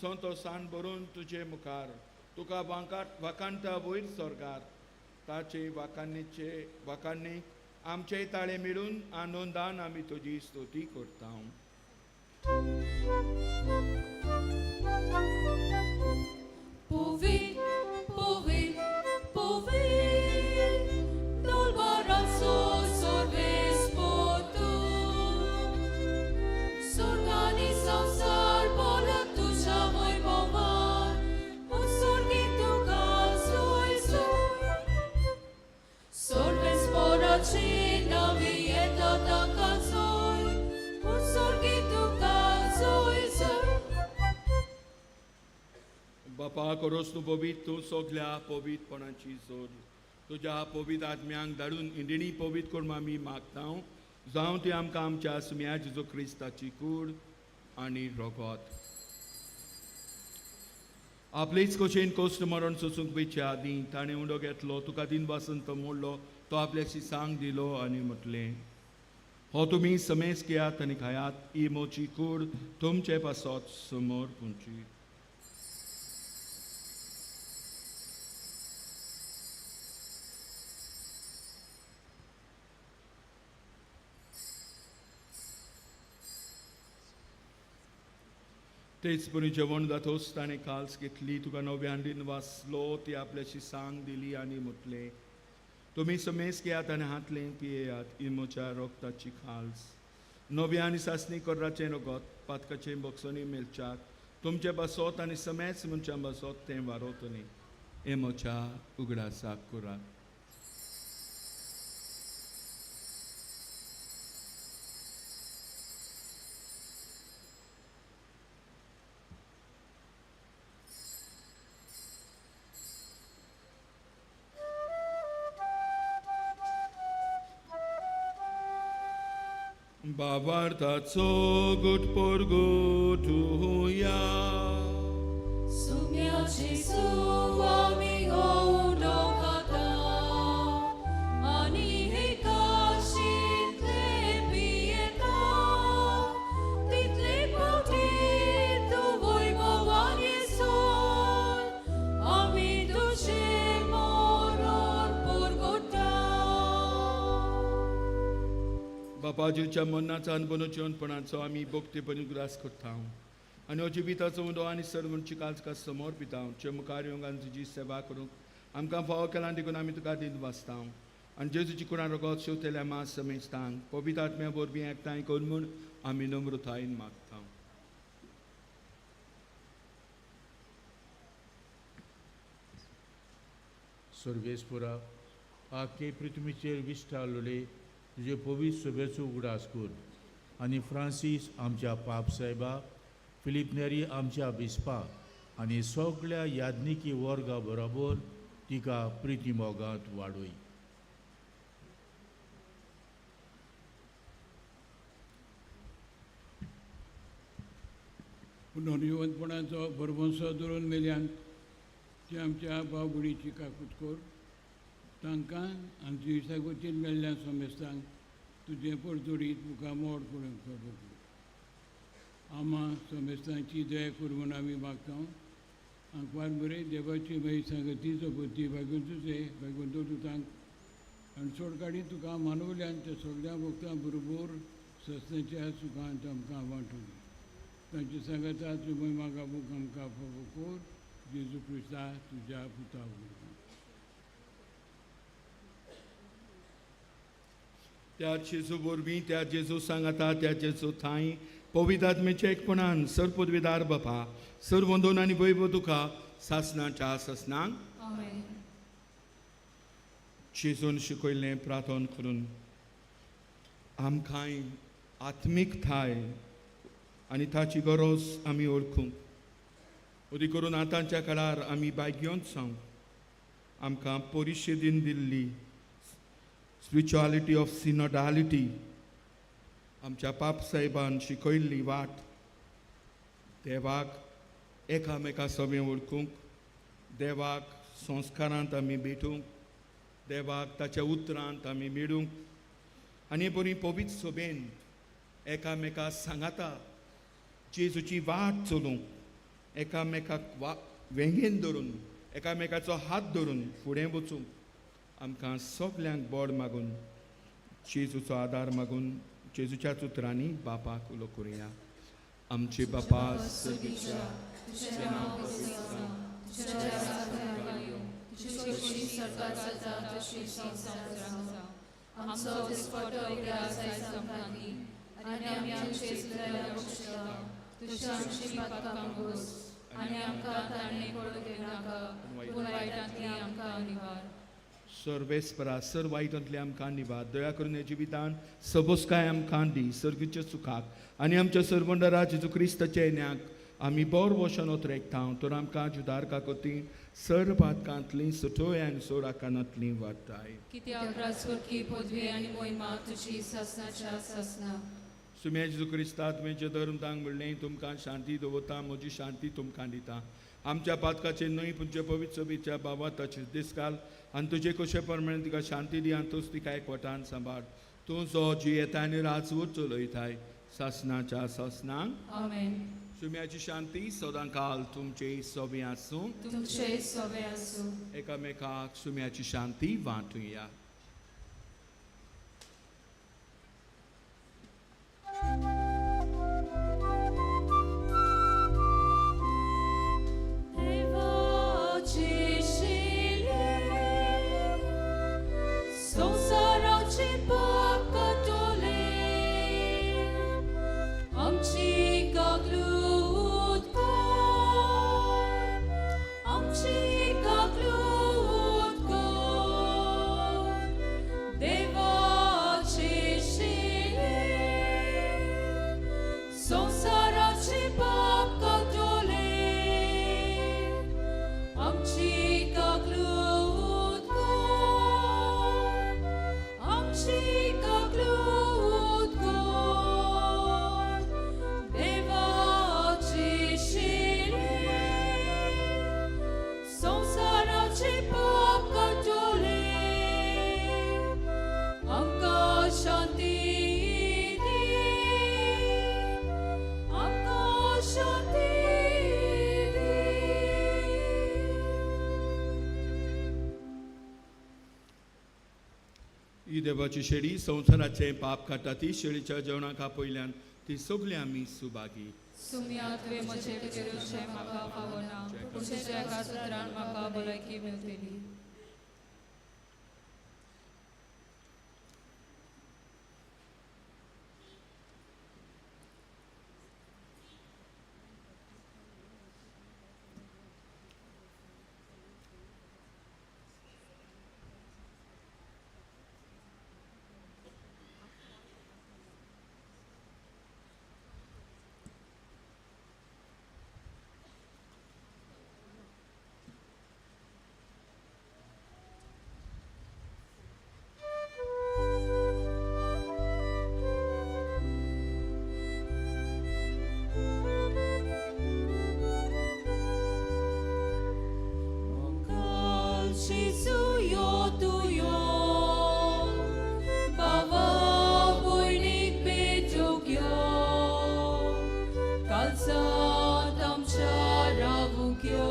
संतोसान भरून तुजे मुखार तुका वाकांटा वयर स्वर्गार ताचे वाकान्नीचे वाकान्नीक आमचे ताळे मेळून आनंदान आमी तुजी स्तुती करता. Povit, povit, povit, dolbarazo sorves potu. Sorgani samsar bola tuja vaibhavan, usorgi tuka zoy zoy. Sorves porachi navieta taka zoy, usorgi tuka zoy zoy. बापा करोस तूं पवित्र तूं सगल्या पवित्रपणाची जोड तुज्या पवित्र आत्म्यांक धाडून इंडिणी पवित्र करून आमी मागता जावं ती आमकां आमच्या सुम्या जेजू क्रिस्ताची कूड आनी रगत. आपलेच कशेन कोश्ट मरण सोसूंक वयचे आदीं ताणें उंडो घेतलो तुका दिन वासंत मोडलो तो आपल्याशी सांग दिलो आनी म्हटलें हो तुमी समेज घेयात आनी खायात ही मोची कूड तुमचे पासत समोर पुंची. तेच परी जेवण जातोच ताणें काल्स घेतली तुका नव्यान दिन वाचलो ती आपल्याशी सांग दिली आनी म्हटलें तुमी समेज घेयात आनी हातलें पियेयात इमोच्या रोगताची खाल्स नव्या आनी सासणी कोर्राचें रगत पातकाचें बक्षणी मेळच्याक तुमचे बसोत आनी समेज मनशां बसोत तें वारोतलें एमोच्या उगडासाक करात. बाबार्थाचो गुट परगुटुया Sumia Jesu ami ondokata ani hikashitle pieta title pauti tu vaibhavan Yesun ami tuje moron purgota. बापाजीच्या मरणाचो आनी बनोचेपणाचो आमी भक्तीपणी उगडास करता आनी हो जिविताचो उदो आनी सर्वंची काळजा समोर पिता चे मुखार येवंक आनी तुजी सेवा करूंक आमकां फावो केला देखून आमी तुका दिन वाचता आनी जेजूची कुणां रगत शेवतेल्या मास समेस्तांक पवित्र आत्म्या वरवीं एकठांय कर म्हूण आमी नम्रतायेन मागता. सर्वेस्पुरा आखे पृथ्वीचेर विश्ठा लोले तुजे पवित्र सभेचो उगडास कर आनी फ्रांसीस आमच्या पाप साहेबा फिलीप नेरी आमच्या बिस्पा आनी सगळ्या याज्ञिकी वर्गा बरोबर तिका प्रिती मोगांत वाडय. पुनर्जिवंतपणाचो भरवंसो दवरून मेल्यान ती आमच्या भावभुणीची काकूत कर तांकां आनी तुज्या वतीन मेल्ल्या समेस्तांक तुजें परजोडीत तुका मोड पडूंक आमा समेस्तांची दया कर म्हूण आमी मागता. आंकवार बरें देवाची मागीर सांगती जपती भागवंतूचे भागवंत तुतांक आनी सोड काडी तुका मानवल्यान त्या सगळ्या भक्तां बरोबर सस्त्याच्या सुखांत आमकां वांटून तांची सांगता तुमी म्हाका आमकां कर जेजू क्रिस्ता तुज्या पुता वरवीं. त्या जेजू वरवीं त्या जेजू सांगता त्या जेजू थांय पवित्र आत्म्याच्या एकपणान सर पदवीदार बापा सर वंदोन आनी वैभव तुका सासणाच्या सासणांक. आमेन. जेजून शिकयल्लें प्रार्थन करून आमकांय आत्मीक थाय आनी ताची गरज आमी वळखूंक अदी करून आतांच्या काळार आमी भाग्योंत जावंक आमकां परिशेदीन दिल्ली स्पिरिच्युआलिटी ऑफ सिनोडालिटी आमच्या पाप साहेबान शिकयल्ली वाट देवाक एकामेका सगळें वळखूंक देवाक संस्कारांत आमी भेटूंक देवाक ताच्या उतरांत आमी मेळूंक आनी बरी पवित्र सोबेन एकामेका सांगाता जेजूची वाट चलूंक, एकामेकाक वा वेंगेन धरून, एकामेकाचो हात धरून फुडें वचूंक आमकां सगल्यांक बोड मागून जेजूचो आदार मागून जेजूच्या उतरांनी बापाक उलो करुया. आमचे बापा सर्गीच्या, तुझें नांव पवित्र जावं, तुजें राज्य येवं, तुजी खोशी स्वर्गात जाता तशी संवसारांत जावं. आमचो दिसपट्टो उगडास आयज आमकां दी आनी आमी आमचे चुकलेल्या बक्षता तशी आमची पातकां भोस आनी आमकां ताणें पडूंक दिनाका, पूण वायटांतली आमकां निवार. सर्वेस्परा सर वायटांतले आमकां निवार. दया करून हे जिवितान सबोसकाय आमकां दी सर्गीच्या सुखाक आनी आमच्या सर्वंडरा जेजू क्रिस्ताच्या येण्याक आमी बोर वशन ओतरेकता. तर आमकां जुदारका कोती सर पातकांतली सुटोय आनी सोराकानांतली वाटाय. कित्याक राजवटकी पदवी आनी मोहिमा तुजी सासनाच्या सासना. सुम्या जेजू क्रिस्ता, तुवें जे धर्म तांक म्हणलें, तुमकां शांती दवरता, म्हजी शांती तुमकां दिता. आमच्या पातकाचेर न्हय पूण तुज्या पवित्र सभेच्या बाबा ताचे दिसकाल आनी तुजे कशे प्रमाणे तिका शांती दी आनी तूंच तिका एकवटान सांबाळ. तूं जो जियेता आनी राजवट चलयताय सासनाच्या सासनाक. आमेन. सुम्याची शांती सदां काल तुमचे सोबे आसूं. तुमचे सोबे आसूं. एकामेकाक सुम्याची शांती वांटुया. देवाची शिले संवसाराचे पाप काडटले, आमची काकलूत कर, आमची काकलूत कर. देवाची शिले संवसाराचे पाप काडटले, आमची काकलूत कर, आमची काकलूत कर. देवाची शिले संवसाराचे पाप काडटले, आमकां शांती दी, आमकां शांती दी. ही देवाची शेळी संवसाराचें पाप काडटा. ती शेळीच्या जेवणाक आपयल्यान ती सगळीं आमी सुभागी. सुम्या, तुवें म्हजें भितर येवचें म्हाका फावना, पूण तुज्या एका सुत्रान म्हाका भलायकी मेळटली. जेजू यो तूं यो, बाबा भयणीक भेटूंक यो, कालसांत आमच्या रावूंक यो,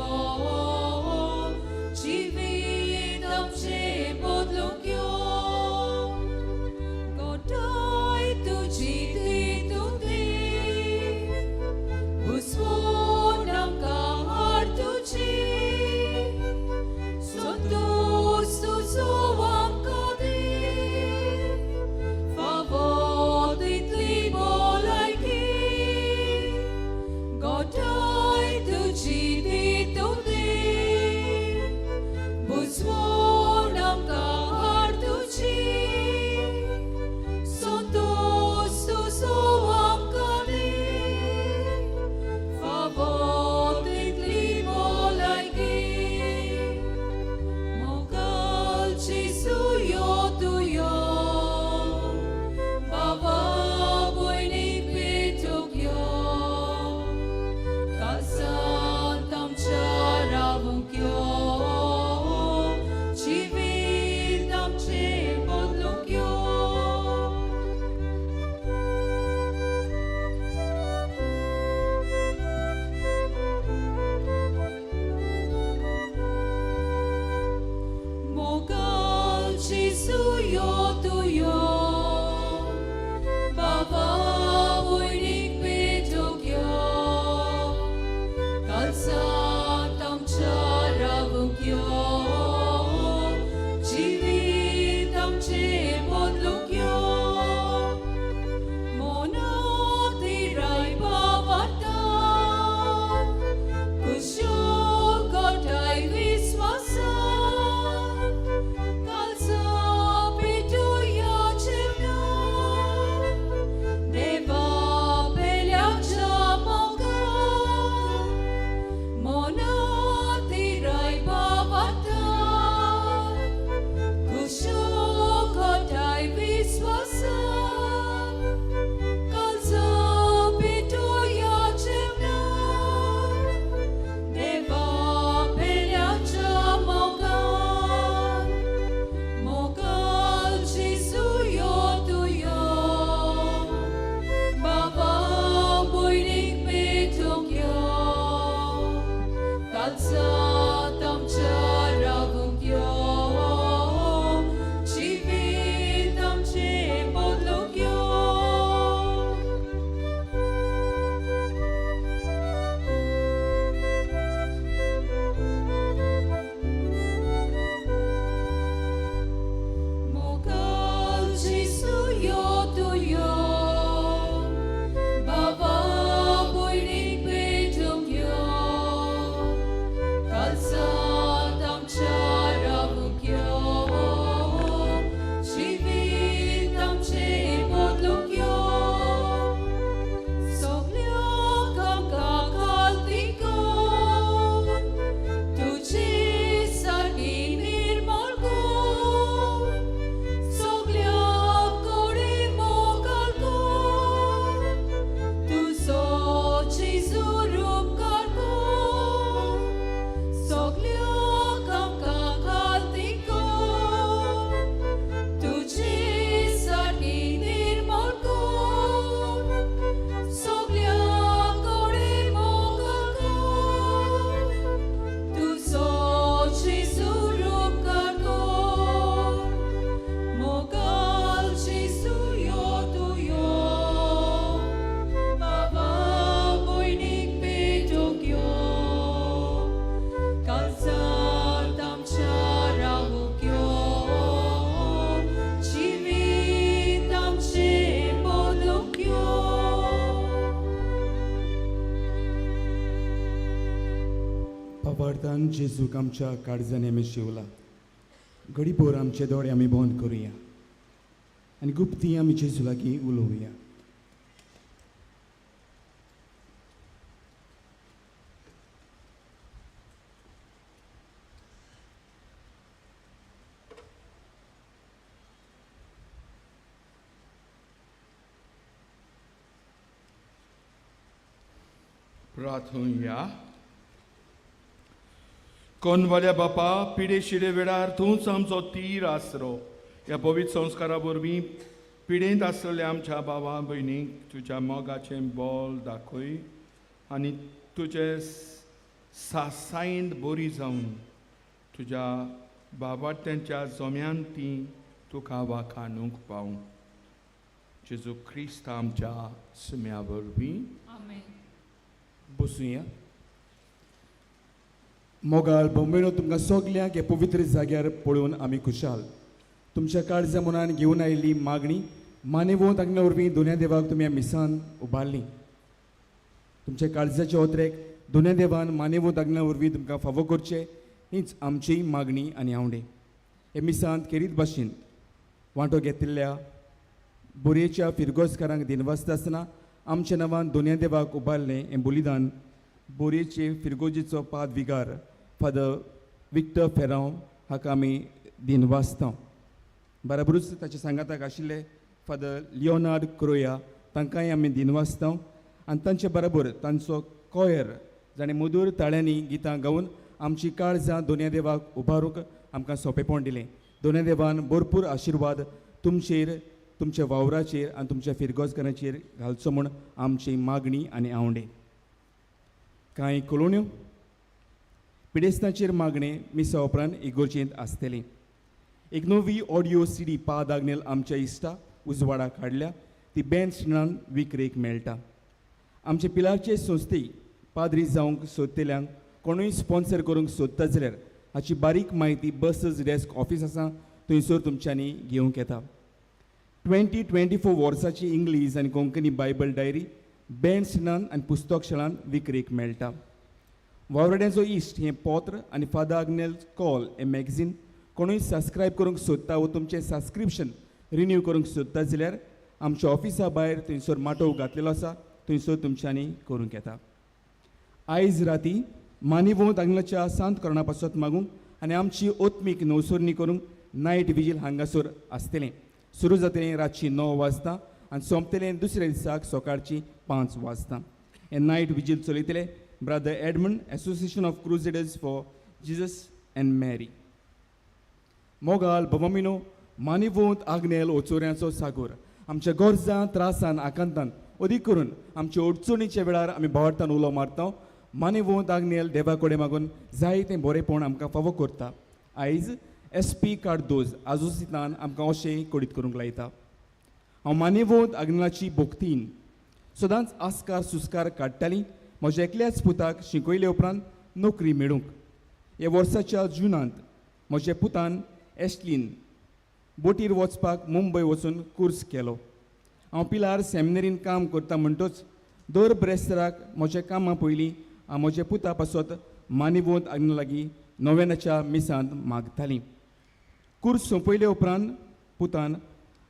जिवीत आमचें बदलूंक यो. गोठाय तुजी ती तूं दी, उसवून आमकां हाड तुजी, संतोष तुजो आमकां दी, फावो तितली भलायकी. भावार्थान जेजूक आमच्या काळजांनी आमी शिवला. घडीभर आमचे दोळे आमी बंद करुया आनी गुप्ती आमी जेजू लागीं उलोवया. प्रार्थुया. कोनवाल्या बापा, पिडे शिडे वेळार तूंच आमचो तीर आसरो. ह्या पवित्र संस्कारा वरवीं पिडेंत आसलेल्या आमच्या बाबा भयणीक तुज्या मोगाचें बोल दाखय आनी तुजे सासायेंत बरी जावन तुज्या बाबाट्यांच्या जोम्यान ती तुका वाखाणूंक पावूं. जेजू क्रिस्त आमच्या सुम्या वरवीं. आमेन. बसुया. मोगाळ बोंबेनो, तुमकां सगल्यांक हे पवित्र जाग्यार पळोवन आमी खुशाल. तुमच्या काळजा मनान घेवन आयिल्ली मागणी मानेवंत आज्ञा वरवीं दोन्या देवाक तुमी ह्या मिसान उबारली. तुमच्या काळजाचे ओतरेक दोन्या देवान मानेवंत आज्ञा वरवीं तुमकां फावो करचें हीच आमची मागणी आनी आवडे. हे मिसांत खेरीत भाशेन वांटो घेतिल्ल्या बोरयेच्या फिरगोजकारांक दिनवासता आसतना आमच्या नांवान दोन्या देवाक उबारलें हें बलिदान बोरयेचे फिरगोजीचो पाद विगार फादर विक्टर फेरांव हाका आमी दिनवासता. बराबरूच ताच्या सांगाताक आशिल्ले फादर लिओनार्ड क्रोया तांकांय आमी दिनवासता आनी तांचे बराबर तांचो कॉयर जाणें मधूर ताळ्यांनी गितां गावन आमची काळजां दोन्या देवाक उबारूंक आमकां सोंपेपण दिलें. दोन्या देवान भरपूर आशिर्वाद तुमचेर, तुमच्या वावराचेर आनी तुमच्या फिरगोजकारांचेर घालचो म्हूण आमची मागणी आनी आवडे. कांय कळोवण्यो पिडेस्तांचेर मागणें मिसा उपरांत इगोर्जेंत आसतलें. एक नवी ऑडियो सीडी पाद आग्नेल आमच्या इश्टा उजवाडाक हाडल्या. ती बँड स्टेशनान विक्रेक मेळटा. आमचे पिलारचे संस्थेक पाद्री जावंक सोदतल्यांक कोणूय स्पॉन्सर करूंक सोदता जाल्यार हाची बारीक म्हायती बसस डेस्क ऑफीस आसा थंयसर तुमच्यांनी घेवंक येता. 2024 वर्साची इंग्लीश आनी कोंकणी बायबल डायरी बँड स्टेशनान आनी पुस्तक शाळान विक्रेक मेळटा. वावराड्यांचो इश्ट हें पत्र आनी फादर आग्नेल कॉल हें मॅगझीन कोणूय सबस्क्रायब करूंक सोदता वो तुमचें सबस्क्रिप्शन रिन्यू करूंक सोदता जाल्यार आमच्या ऑफिसा भायर थंयसर माटोव घातलेलो आसा थंयसर तुमच्यांनी करूंक येता. आयज राती मानिवोंत आग्नेलाच्या सांत करणा पासत मागूंक आनी आमची ओत्मीक नवसरणी करूंक नायट विजील हांगासर आसतलें. सुरू जातलें रातची 9 वाजता आनी सोंपतलें दुसऱ्या दिसाक सकाळची 5 वाजता. हें नायट विजील चलयतले brother Edmund, association of crusaders for Jesus and Mary. मोगाल भवमिनो, मानिवोंत आग्नेल ओचोऱ्यांचो सागोर आमच्या गरजां त्रासान आकांतान अदीक करून आमच्या अडचणीच्या वेळार आमी भावार्थान उलो मारता. मानिवोंत आग्नेल देवा कडेन मागून जाय तें बरेंपण आमकां फावो करता. आयज एस पी कार्दोज आजोसितान आमकां अशें कळीत करूंक लायता. हांव मानिवोंत आग्नेलाची भक्तीन सदांच आस्कार सुस्कार काडटाली म्हज्या एकल्याच पुताक शिकयले उपरांत नोकरी मेळूंक. ह्या वर्साच्या जुनांत म्हज्या पुतान एशलीन बोटीर वचपाक मुंबय वचून कोर्स केलो. हांव पिलार सेमिनरीन काम करता म्हणटच दर ब्रेस्ताराक म्हज्या कामां पयलीं हांव म्हज्या पुता पासत मानिवोंत आग्नेला लागीं नोवेनाच्या मिसांत मागतालीं. कोर्स सोंपयले उपरांत पुतान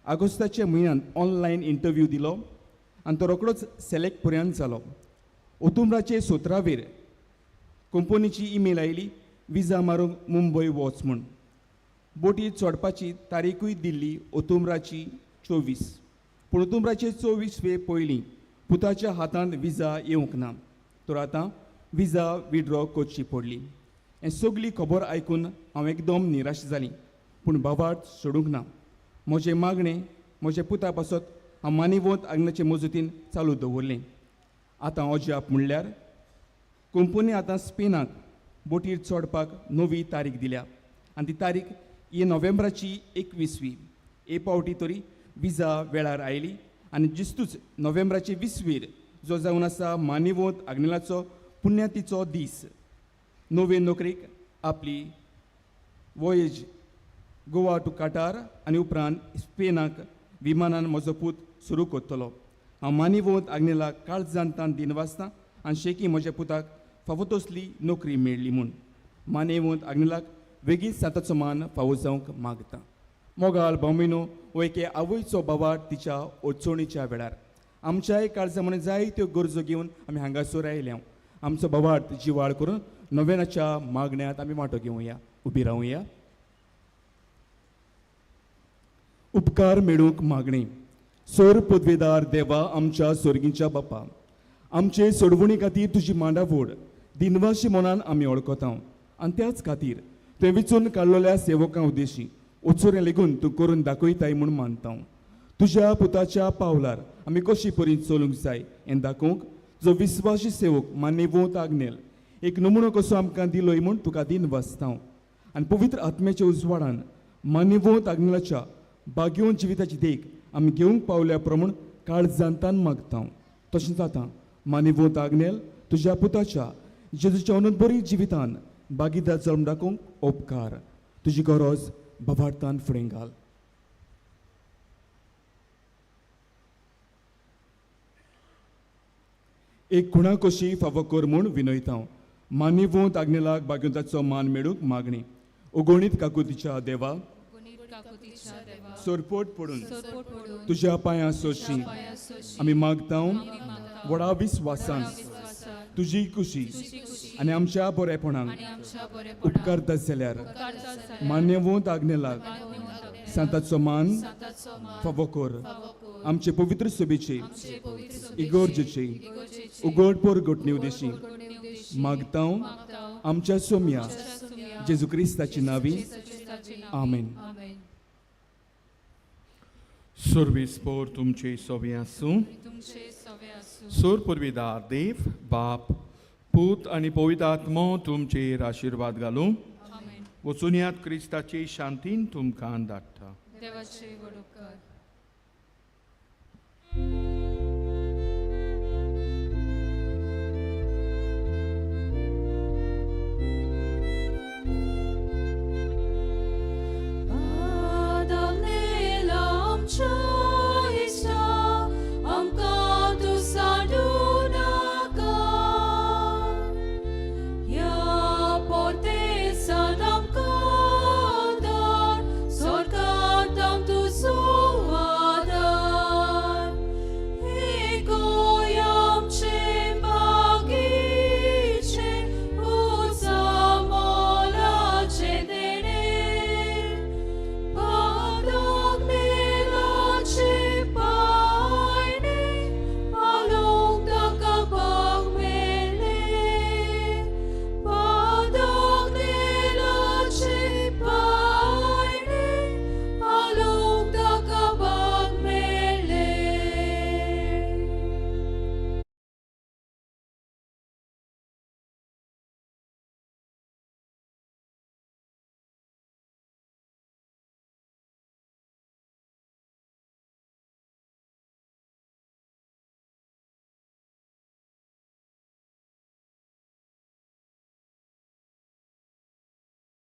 आगोस्ताच्या म्हयन्यांत ऑनलायन इंटरव्यू दिलो आनी तो रोकडोच सिलेक्ट पर्यंत जालो. ओतुम्राचे 17वेर कंपनीची ईमेल आयली विजा मारूंक मुंबय वच म्हूण. बोटीर चडपाची तारीखूय दिल्ली ओतुम्राची 24. पूण ओतुम्राचे 24 वे पयलीं पुताच्या हातांत विजा येवंक ना तर आतां विजा विड्रॉ करची पडली. हें सगली खबर आयकून हांव एकदम निराश जालीं पूण भावार्थ सोडूंक ना. म्हजें मागणें म्हज्या पुता पासत हांव मानिवोंत आग्नेलाचे मजतीन चालू दवरलें. आतां अजाप म्हणल्यार कंपनी आतां स्पेनाक बोटीर चडपाक नवी तारीख दिल्या आनी ती तारीख ही नोव्हेंबराची 21वी. हे पावटी तरी विजा वेळार आयली आनी जिस्तूच नोव्हेंबराचे 20वीर जो जावन आसा मानिवोंत आग्नेलाचो पुण्यातीचो दीस नवे नोकरेक आपली वॉयेज गोवा टू काटार आनी उपरांत स्पेनाक विमानान म्हजो पूत सुरू करतलो. हांव मानिवोंत आग्नेलाक काळजान तान दिनवासता आनी शेकी म्हज्या पुताक फावो तसली नोकरी मेळ्ळी म्हूण. मानेवंत आग्नेलाक वेगींच सांताचो मान फावो जावंक मागता. मोगाळ भावमिनो, हो एके आवयचो बावाट तिच्या अडचणीच्या वेळार आमच्याय काळजा म्हणून जायत्यो गरजो घेवन आमी हांगासर आयल्या. आमचो बावाट जिवाळ करून नोवेनाच्या मागण्यांत आमी वांटो घेवया. उबी रावया. उपकार मेळूंक मागणी. सोर पदवेदार देवा, आमच्या सोर्गींच्या बापा, आमचे सोडवणी खातीर तुजी मांडावड दिनवाशी मनान आमी वळखता आनी त्याच खातीर तुवें विचून काडलेल्या सेवकां उद्देशी ओचोरें लेगून तूं करून दाखयताय म्हूण मानता. तुज्या पुताच्या पावलार आमी कशी परी चलूंक जाय हें दाखोवंक जो विस्वाशी सेवक मान्यवंत आग्नेल एक नमुनो कसो आमकां दिलोय म्हूण तुका दिनवासता. आनी पवित्र आत्म्याच्या उजवाडान मान्यवंत आग्नेलाच्या भाग्योवन जिविताची देख आमी घेवंक पावल्या प्रमाण काळजांतान मागता. तशेंच आतां मान्यवंत आग्नेल तुज्या पुताच्या जेजूच्या अनंत बरी जिवितान भागीदार जल्म दाखोवंक उपकार. तुजी गरज भवार्थान फुडें घाल. एक खुणा कशी फावो कर म्हूण विनयता. मान्यवंत आग्नेलाक भाग्यवंताचो मान मेळूंक मागणी. ओगणीत काकुतीच्या देवा, सोरपोट पडून तुज्या पांयां सोशी आमी मागता व्हडा विस्वासान तुजी खुशी आनी आमच्या बरेपणाक उपकारता जाल्यार मान्यवंत आग्नेलाक सांताचो मान फावो कर. आमचे पवित्र सभेचे इगोर्जेचे उगड पोरगटणी उदेशी मागता आमच्या सोम्या जेजू क्रिस्ताची नावी. आमेन. सुर्वीस पोर तुमचे सोबी आसूं. सूर पुर्विदार देव बाप पूत आनी पवित्र आत्मो तुमचेर आशिर्वाद घालूं. वचुनयात क्रिस्ताची शांतीन तुमकां धाडटा. देवाचे व्हड उपकार.